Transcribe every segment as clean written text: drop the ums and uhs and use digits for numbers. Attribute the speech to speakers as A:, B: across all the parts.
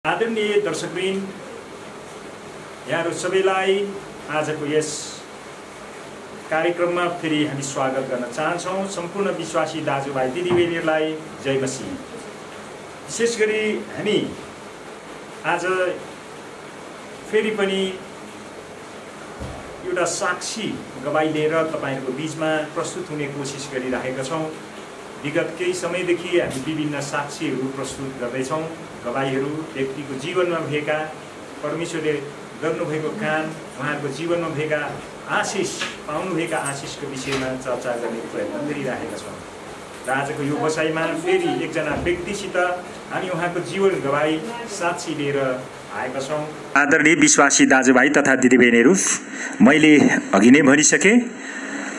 A: आदरणीय दर्शकवृन्द, यहाँहरु सबैलाई आजको यस कार्यक्रममा फेरि हामी स्वागत गर्न चाहन्छौं। सम्पूर्ण विश्वासी दाजुभाइ दिदीबहिनीहरूलाई जय मसीह। विशेष गरी हामी आज फेरि पनि एउटा साक्षी गवाही लिएर तपाईहरुको बीचमा प्रस्तुत हुने कोसिस गरिरहेका छौं। विगत केही समयदेखि हामी विभिन्न साक्षीहरू प्रस्तुत गर्दैछौं। गवाहीहरू व्यक्तिको जीवनमा भएका परमेश्वरले गर्नुभएको काम, उहाँको जीवनमा भएका आशिष, पाउनुभएका आशिषको विषयमा चर्चा गर्ने प्रयत्न गरिरहेका छौं। र आजको यो बसाइमा फेरि एकजना व्यक्तिसित हामी उहाँको जीवन गवाही साक्षी लिएर आएका छौं। आदरणीय विश्वासी दाजुभाइ तथा दिदीबहिनीहरू, मैले अघि नै भनिसके,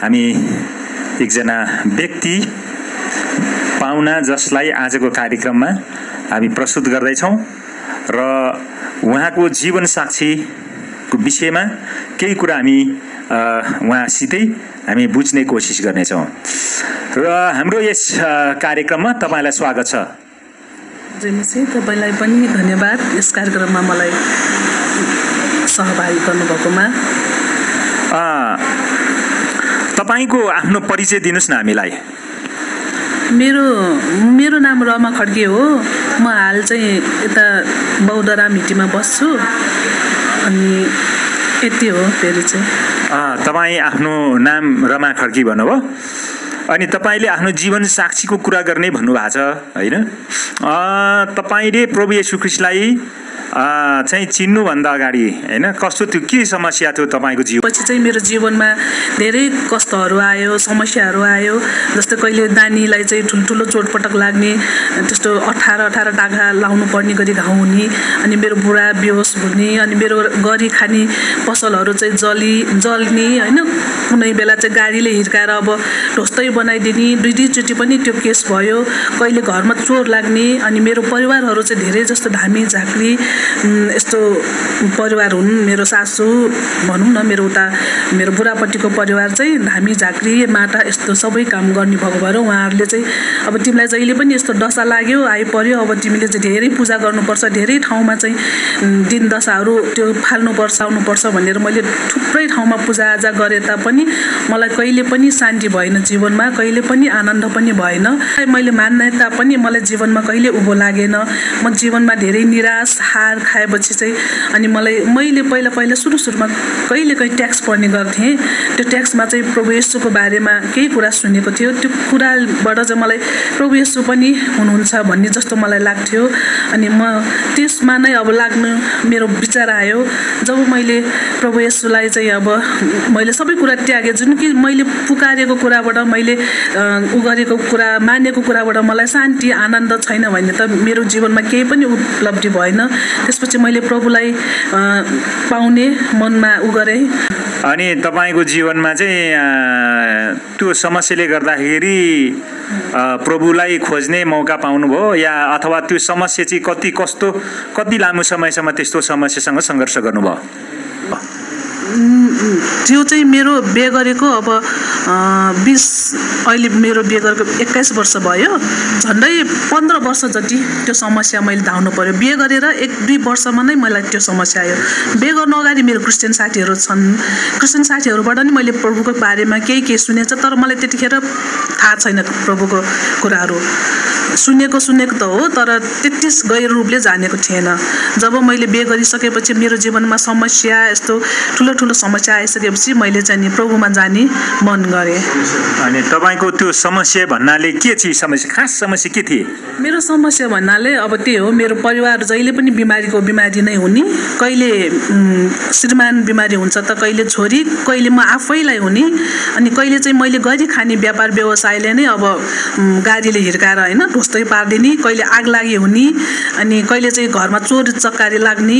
A: हामी एकजना व्यक्ति पाउना जसलाई आजको कार्यक्रममा हामी प्रस्तुत गर्दैछौं र उहाँको जीवन साक्षीको विषयमा केही कुरा हामी उहाँसितै हामी बुझ्ने कोसिस गर्नेछौं। र हाम्रो यस कार्यक्रममा तपाईलाई स्वागत छ।
B: जय मसीह। तपाईलाई पनि धन्यवाद यस कार्यक्रममा मलाई सहभागी गर्नुभएकोमा।
A: तपाईको आफ्नो परिचय दिनुस् न हामीलाई।
B: मेरो नाम रमा खड्गे हो। म हाल चाहिँ यता बौद्धराम हिटीमा बस्छु अनि यति हो फेरि चाहिँ।
A: तपाई आफ्नो नाम रमा खड्गी भन्नुभयो अनि तपाईले आफ्नो जीवन साक्षीको कुरा गर्ने भन्नुभएको छ हैन? तपाईले प्रभु येशू ख्रीष्टलाई चाहिँ चिन्नु भन्दा अगाडि हैन कस्तो थियो, के समस्या थियो तपाईको जीवन?
B: पछि चाहिँ मेरो जीवनमा धेरै कष्टहरू आयो, समस्याहरू आयो। जस्तै कहिले नानीलाई चाहिँ ठुल्ठुलो चोटपटक लाग्ने, त्यस्तो 18 टाका लाउनु पर्ने गरी घाउ हुने, अनि मेरो बुढा बेहोस हुने, अनि मेरो गरी खाने पसलहरू चाहिँ जल्ने हैन। कुनै बेला चाहिँ गाडीले हिर्काएर अब ढोस्तै बनाइदिने, दुईचोटि पनि त्यो केस भयो। कहिले घरमा चोर लाग्ने, अनि मेरो परिवारहरू चाहिँ धेरै जस्तो धामी झाँक्री यस्तो परिवार हुन्। मेरो सासू भनौँ न, मेरो बुढापट्टिको परिवार चाहिँ धामी झाँक्री माटा यस्तो सबै काम गर्ने भएको भएर उहाँहरूले चाहिँ अब तिमीलाई जहिले पनि यस्तो दशा लाग्यो, आइपर्यो, अब तिमीले चाहिँ धेरै पूजा गर्नुपर्छ, धेरै ठाउँमा चाहिँ दिन दशाहरू त्यो आउनुपर्छ भनेर मैले थुप्रै ठाउँमा पूजाआजा गरे तापनि मलाई कहिले पनि शान्ति भएन जीवनमा, कहिले पनि आनन्द पनि भएन। मैले मान्ने तापनि मलाई जीवनमा कहिले उँभो लागेन। म जीवनमा धेरै निराश हार खाएपछि चाहिँ अनि मैले पहिला सुरुमा कहिले ट्याक्स पढ्ने गर्थेँ। त्यो ट्याक्समा चाहिँ प्रभु येशूको बारेमा केही कुरा सुनेको थियो। त्यो कुराबाट चाहिँ मलाई प्रभु येशू पनि हुनुहुन्छ भन्ने जस्तो मलाई लाग्थ्यो। अनि म त्यसमा नै अब लाग्नु मेरो विचार आयो। जब मैले प्रभु येशूलाई चाहिँ अब मैले सबै कुरा त्यागेँ, जुन कि मैले पुकारेको कुराबाट, मैले गरेको कुरा, मानेको कुराबाट मलाई शान्ति आनन्द छैन भने त मेरो जीवनमा केही पनि उपलब्धि भएन। त्यसपछि मैले प्रभुलाई पाउने मनमा गरेँ।
A: अनि तपाईको जीवनमा चाहिँ त्यो समस्याले गर्दाखेरि प्रभुलाई खोज्ने मौका पाउनुभयो या अथवा त्यो समस्या चाहिँ कति लामो समयसम्म त्यस्तो समस्यासँग सङ्घर्ष गर्नुभयो?
B: त्यो चाहिँ मेरो बिहे गरेको अब अहिले मेरो बिहे गरेको 21 वर्ष भयो। झन्डै 15 वर्ष जति त्यो समस्या मैले धाउनु पर्यो। बिहे गरेर 1-2 वर्षमा नै मलाई त्यो समस्या आयो। बिहे गर्नु अगाडि मेरो क्रिस्चियन साथीहरू छन्। क्रिस्चियन साथीहरूबाट नि मैले प्रभुको बारेमा केही सुनेछ, तर मलाई त्यतिखेर थाहा छैन प्रभुको कुराहरू। सुनेको त हो, तर त्यति गहिरो रूपले जानेको थिएन। जब मैले बिहे गरिसकेपछि मेरो जीवनमा समस्या, यस्तो ठुलो समस्या आइसकेपछि मैले चाहिँ प्रभुमा जाने मन गरेँ।
A: अनि तपाईको त्यो समस्या भन्नाले के थियो? समस्या, खास समस्या के थियो?
B: मेरो समस्या भन्नाले अब त्यही हो, मेरो परिवार जहिले पनि बिमारी नै हुने। कहिले श्रीमान बिमारी हुन्छ त कहिले छोरी, कहिले म आफैलाई हुने। अनि कहिले चाहिँ मैले गरी खाने व्यापार व्यवसायले नै अब गाडीले हिर्काएर हैन ढोस्तै पार्दिने, कहिले आग लागि हुने, अनि कहिले चाहिँ घरमा चोर चक्कारी लाग्ने,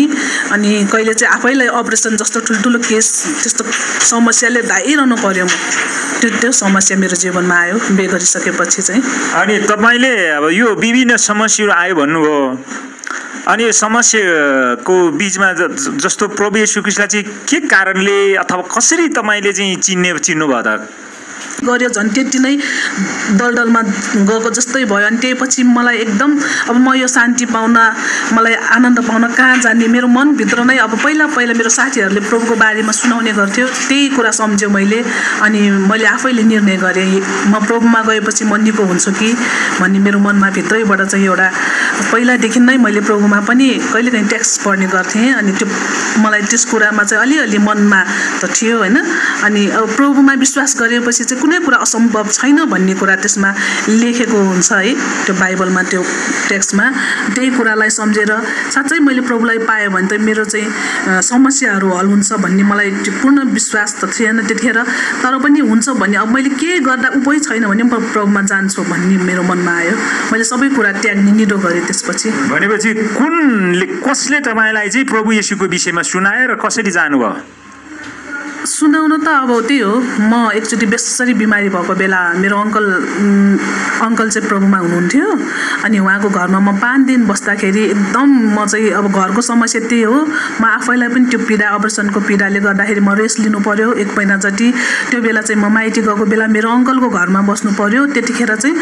B: अनि कहिले चाहिँ आफैलाई अपरेसन जस्तो ठुल्ठुलो केस, त्यस्तो समस्याले धाइरहनु पर्यो। त्यो समस्या मेरो जीवनमा आयो बिहे गरिसकेपछि चाहिँ।
A: अनि तपाईले अब यो विभिन्न समस्याहरू आयो भन्नुभयो, अनि यो समस्याको बीचमा जस्तो प्रभु येशू ख्रीष्टलाई चाहिँ के कारणले अथवा कसरी तपाईले चाहिँ चिन्नु भयो त?
B: गर्यो झन् त्यति नै दलदलमा गएको जस्तै भयो। अनि त्यसपछि मलाई एकदम अब म यो शान्ति पाउन मलाई आनन्द पाउन कहाँ जाने मेरो मनभित्र नै अब पहिला मेरो साथीहरूले प्रभुको बारेमा सुनाउने गर्थ्यो त्यही कुरा सम्झ्यो मैले। अनि मैले आफैले निर्णय गरेँ म प्रभुमा गएपछि म निको हुन्छु कि भन्ने मेरो मनमा भित्रैबाट चाहिँ एउटा पहिलादेखि नै मैले प्रभुमा पनि कहिलेकाहीँ टेक्स्ट पढ्ने गर्थेँ। अनि त्यो मलाई त्यस कुरामा चाहिँ अलिअलि मनमा त थियो होइन। अनि अब प्रभुमा विश्वास गरेपछि चाहिँ कुनै कुरा असम्भव छैन भन्ने कुरा त्यसमा लेखेको हुन्छ है त्यो बाइबलमा त्यो टेक्स्टमा। त्यही कुरालाई सम्झेर साँच्चै मैले प्रभुलाई पाएँ भने त मेरो चाहिँ समस्याहरू हल हुन्छ भन्ने मलाई त्यो पूर्ण विश्वास त थिएन त्यतिखेर। तर पनि हुन्छ भन्ने अब मैले के गर्दा उपाय छैन भने म प्रभुमा जान्छु भन्ने मेरो मनमा आयो। मैले सबै कुरा त्याग्ने निडो गरेँ त्यसपछि।
A: भनेपछि कसले तपाईँलाई चाहिँ प्रभु येशूको विषयमा सुनायो र कसरी जानुभयो?
B: सुनाउन त अब त्यही हो म एकचोटि बेसरी बिमारी भएको बेला मेरो अङ्कल चाहिँ प्रभुमा हुनुहुन्थ्यो। अनि उहाँको घरमा म 5 दिन बस्दाखेरि एकदम म चाहिँ अब घरको समस्या त्यही हो म आफैलाई पनि त्यो पीडा अपरेसनको पीडाले गर्दाखेरि म रेस्ट लिनु पर्यो 1 महिना जति। त्यो बेला चाहिँ म माइती गएको बेला मेरो अङ्कलको घरमा बस्नु पर्यो। त्यतिखेर चाहिँ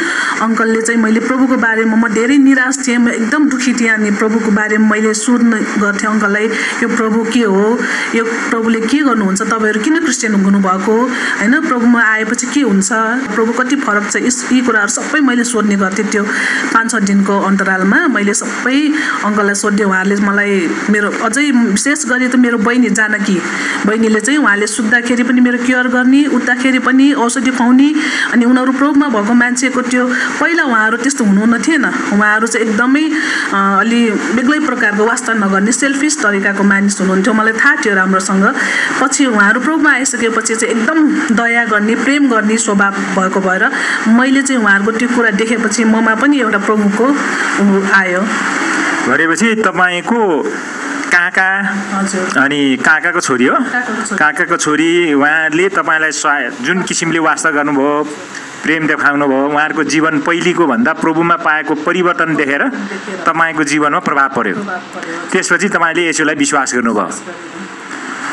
B: अङ्कलले चाहिँ मैले प्रभुको बारेमा म धेरै निराश थिएँ म एकदम दुखी थिएँ। अनि प्रभुको बारेमा मैले सोध्ने गर्थेँ अङ्कललाई यो प्रभु के हो यो प्रभुले के गर्नुहुन्छ तपाईँहरू किन क्रिस्चियन हुनुभएको होइन प्रभुमा आएपछि के हुन्छ प्रभु कति फरक छ यी कुराहरू सबै मैले सोध्ने गर्थेँ। त्यो 5-6 दिनको अन्तरालमा मैले सबै अङ्कललाई सोधेँ। उहाँले मलाई मेरो अझै विशेष गरी त मेरो बहिनी जानकी बहिनीले चाहिँ उहाँले सुत्दाखेरि पनि मेरो केयर गर्ने उठ्दाखेरि पनि औषधि खुवाउने। अनि उनीहरू प्रभुमा भएको मान्छेको त्यो पहिला उहाँहरू त्यस्तो हुनुहुन्न थिएन। उहाँहरू चाहिँ एकदमै अलि बेग्लै प्रकारको वास्ता नगर्ने सेल्फिस तरिकाको मानिस हुनुहुन्थ्यो मलाई थाहा थियो राम्रोसँग। पछि उहाँहरू प्रभुमा आइसकेपछि चाहिँ एकदम दया गर्ने प्रेम गर्ने स्वभाव भएको भएर मैले चाहिँ उहाँहरूको त्यो कुरा देखेपछि ममा पनि एउटा प्रभुको आयो।
A: भनेपछि तपाईँको काका अनि काकाको छोरी हो काकाको छोरी उहाँले तपाईँलाई जुन किसिमले वास्ता गर्नुभयो प्रेम देखाउनु भयो उहाँहरूको जीवन पहिलेको भन्दा प्रभुमा पाएको परिवर्तन देखेर तपाईँको जीवनमा प्रभाव पर्यो। त्यसपछि तपाईँले यसोलाई विश्वास गर्नुभयो।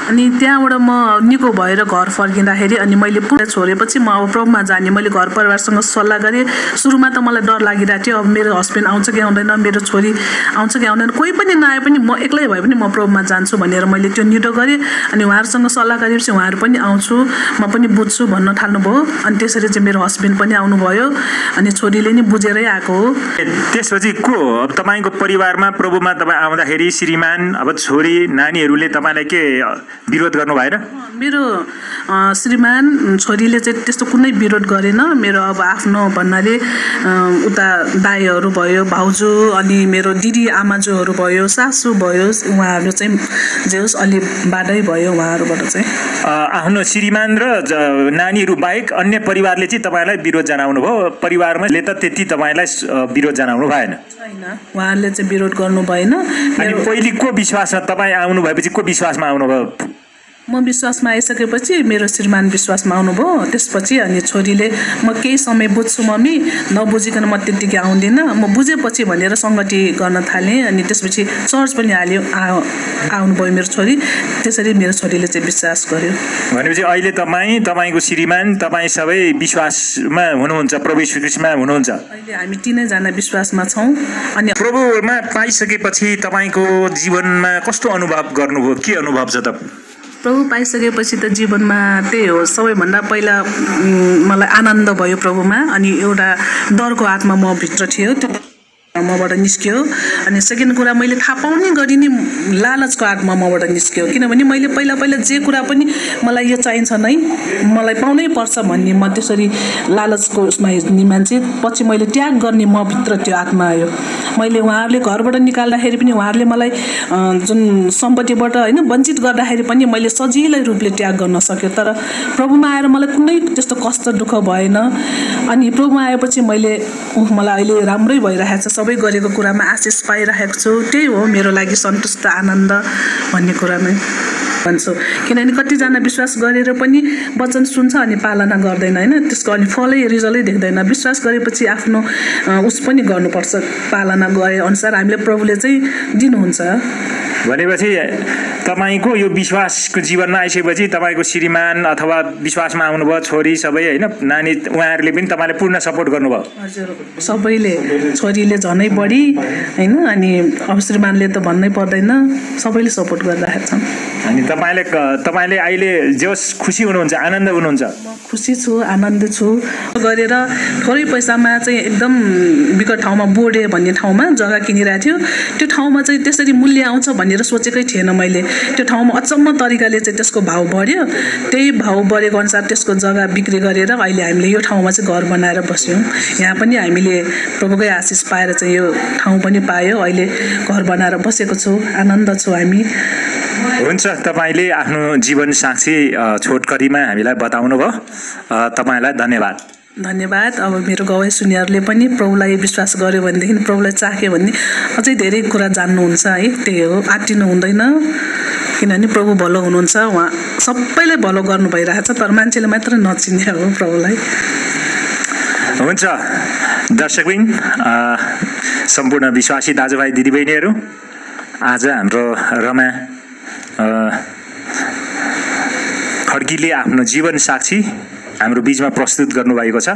B: अनि त्यहाँबाट म निको भएर घर फर्किँदाखेरि अनि मैले पुरा छोडेपछि म अब प्रभुमा जाने मैले घर परिवारसँग सल्लाह गरेँ। सुरुमा त मलाई डर लागिरहेको थियो अब मेरो हस्बेन्ड आउँछ कि आउँदैन मेरो छोरी आउँछ कि आउँदैन कोही पनि नआए पनि म एक्लै भए पनि म प्रभुमा जान्छु भनेर मैले त्यो निडो गरेँ। अनि उहाँहरूसँग सल्लाह गरेपछि उहाँहरू पनि आउँछु म पनि बुझ्छु भन्न थाल्नुभयो। अनि त्यसरी चाहिँ मेरो हस्बेन्ड पनि आउनुभयो अनि छोरीले नि बुझेरै आएको हो।
A: त्यसपछि को अब तपाईँको परिवारमा प्रभुमा तपाईँ आउँदाखेरि श्रीमान अब छोरी नानीहरूले तपाईँलाई के विरोध गर्नु भएन?
B: मेरो श्रीमान छोरीले चाहिँ त्यस्तो कुनै विरोध गरेन। मेरो अब आफ्नो भन्नाले उता दाइहरू भयो भाउजू अनि मेरो दिदी आमाजूहरू भयो सासू भयो उहाँहरू चाहिँ जे होस् अलि बाधै भयो उहाँहरूबाट चाहिँ।
A: आफ्नो श्रीमान र नानीहरू बाहेक अन्य परिवारले चाहिँ तपाईँलाई विरोध जनाउनु भयो परिवारमा ले त त्यति तपाईँलाई विरोध जनाउनु भएन?
B: छैन उहाँहरूले चाहिँ विरोध गर्नु भएन।
A: अनि पहिले को विश्वासमा तपाईँ आउनु भएपछि को विश्वासमा आउनुभयो?
B: म विश्वासमा आइसकेपछि मेरो श्रीमान विश्वासमा आउनुभयो। त्यसपछि अनि छोरीले म केही समय बुझ्छु मम्मी नबुझिकन म त्यत्तिकै आउँदिनँ म बुझेपछि भनेर सङ्गति गर्न थालेँ। अनि त्यसपछि चर्च पनि हाल्यो आउनुभयो मेरो छोरी। त्यसरी मेरो छोरीले चाहिँ विश्वास गर्यो।
A: भनेपछि अहिले तपाईँको श्रीमान तपाईँ सबै विश्वासमा हुनुहुन्छ प्रभु येशू ख्रीष्टमा हुनुहुन्छ?
B: अहिले हामी 3 जना विश्वासमा छौँ। अनि
A: प्रभुमा पाइसकेपछि तपाईँको जीवनमा कस्तो अनुभव गर्नुभयो के अनुभव छ त?
B: प्रभु पाइसकेपछि त जीवनमा त्यही हो सबैभन्दा पहिला मलाई आनन्द भयो प्रभुमा। अनि एउटा डरको आत्मा म भित्र थियो त्यो मबाट निस्क्यो। अनि सेकेन्ड कुरा मैले थाहा पाउने गरी नै लालचको आत्मा मबाट निस्क्यो। किनभने मैले पहिला जे कुरा पनि मलाई यो चाहिन्छ नै मलाई पाउनै पर्छ भन्ने म त्यसरी लालचको उसमा हिँड्ने मान्छे पछि मैले त्याग गर्ने म भित्र त्यो आत्मा आयो। मैले उहाँहरूले घरबाट निकाल्दाखेरि पनि उहाँहरूले मलाई जुन सम्पत्तिबाट होइन वञ्चित गर्दाखेरि पनि मैले सजिलै रूपले त्याग गर्न सक्यो। तर प्रभुमा आएर मलाई कुनै त्यस्तो कष्ट दुःख भएन। अनि प्रभुमा आएपछि मलाई अहिले राम्रै भइरहेको छ सबै गरेको कुरामा आशिष पाइरहेको छु। त्यही हो मेरो लागि सन्तुष्ट आनन्द भन्ने कुरा नै भन्छु। किनभने कतिजना विश्वास गरेर पनि वचन सुन्छ अनि पालना गर्दैन होइन त्यसको अनि फलै रिजल्टै देख्दैन। विश्वास गरेपछि आफ्नो उस पनि गर्नुपर्छ पालना गरे अनुसार हामीले प्रभुले चाहिँ दिनुहुन्छ।
A: भनेपछि
C: तपाईको यो विश्वासको जीवनमा आइसकेपछि तपाईको श्रीमान अथवा विश्वासमा आउनुभयो छोरी सबै हैन नानी उहाँहरूले पनि तपाईलाई पूर्ण सपोर्ट गर्नुभयो
B: हजुर सबैले छोरीले झनै बढी हैन अनि अब श्रीमानले त भन्नै पर्दैन सबैले सपोर्ट गरिरहेका छन्
C: अनि तपाईले अहिले जस खुसी हुनुहुन्छ आनन्द हुनुहुन्छ
B: म खुसी छु आनन्द छु गरेर थोरै पैसामा चाहिँ एकदम विकट ठाउँमा बोडे भन्ने ठाउँमा जग्गा किनिरहेको थियो त्यो ठाउँमा चाहिँ त्यसरी मूल्य आउँछ भनेर सोचेकै थिएन मैले त्यो ठाउँमा अचम्म तरिकाले चाहिँ त्यसको भाउ बढ्यो त्यही भाउ बढेको अनुसार त्यसको जग्गा बिक्री गरेर अहिले हामीले यो ठाउँमा चाहिँ घर बनाएर बस्यौँ यहाँ पनि हामीले प्रभुकै आशिष पाएर चाहिँ यो ठाउँ पनि पायो अहिले घर बनाएर बसेको छु आनन्द छु हामी
C: हुन्छ तपाईले आफ्नो जीवन साक्षी छोटकरीमा हामीलाई बताउनु भयो तपाईलाई धन्यवाद
B: धन्यवाद अब मेरो गवाई सुन्नेहरूले पनि प्रभुलाई विश्वास गर्यो भनेदेखि प्रभुलाई चाख्यो भने अझै धेरै कुरा जान्नुहुन्छ है त्यही हो आत्तिनु हुँदैन किनभने प्रभु भलो हुनुहुन्छ उहाँ सबैलाई भलो गर्नु भइरहेछ तर मान्छेले मात्र नचिन्ने हो प्रभुलाई
C: हुन्छ दर्शकबिन सम्पूर्ण विश्वासी दाजुभाइ दिदीबहिनीहरू आज हाम्रो रमा खड्कीले आफ्नो जीवन साक्षी हाम्रो बीचमा प्रस्तुत गर्नुभएको छ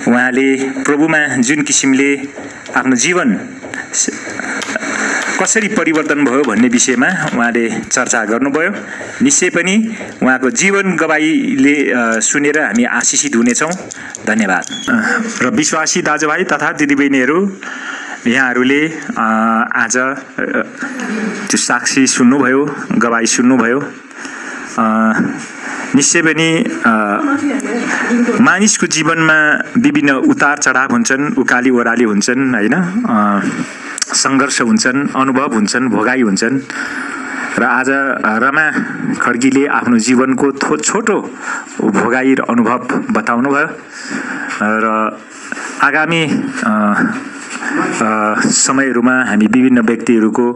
C: उहाँले प्रभुमा जुन किसिमले आफ्नो जीवन कसरी परिवर्तन भयो भन्ने विषयमा उहाँले चर्चा गर्नुभयो निश्चय पनि उहाँको जीवन गवाईले सुनेर हामी आशिषित हुनेछौँ धन्यवाद र विश्वासी दाजुभाइ तथा दिदीबहिनीहरू यहाँहरूले आज त्यो साक्षी सुन्नुभयो गवाई सुन्नुभयो निश्चय पनि मानिसको जीवनमा विभिन्न उतार चढाव हुन्छन् उकाली ओह्राली हुन्छन् हैन सङ्घर्ष हुन्छन् अनुभव हुन्छन् भोगाई हुन्छन् र आज रमा खड्कीले आफ्नो जीवनको छोटो भोगाई र अनुभव बताउनु भयो र आगामी समयहरूमा हामी विभिन्न व्यक्तिहरूको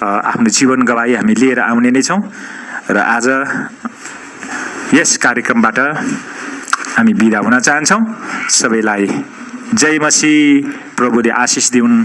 C: आफ्नो जीवन गवाई हामी लिएर आउने नै छौँ र आज यस कार्यक्रमबाट हामी बिदा हुन चाहन्छौँ सबैलाई जय मसीह प्रभुले आशिष दिउन्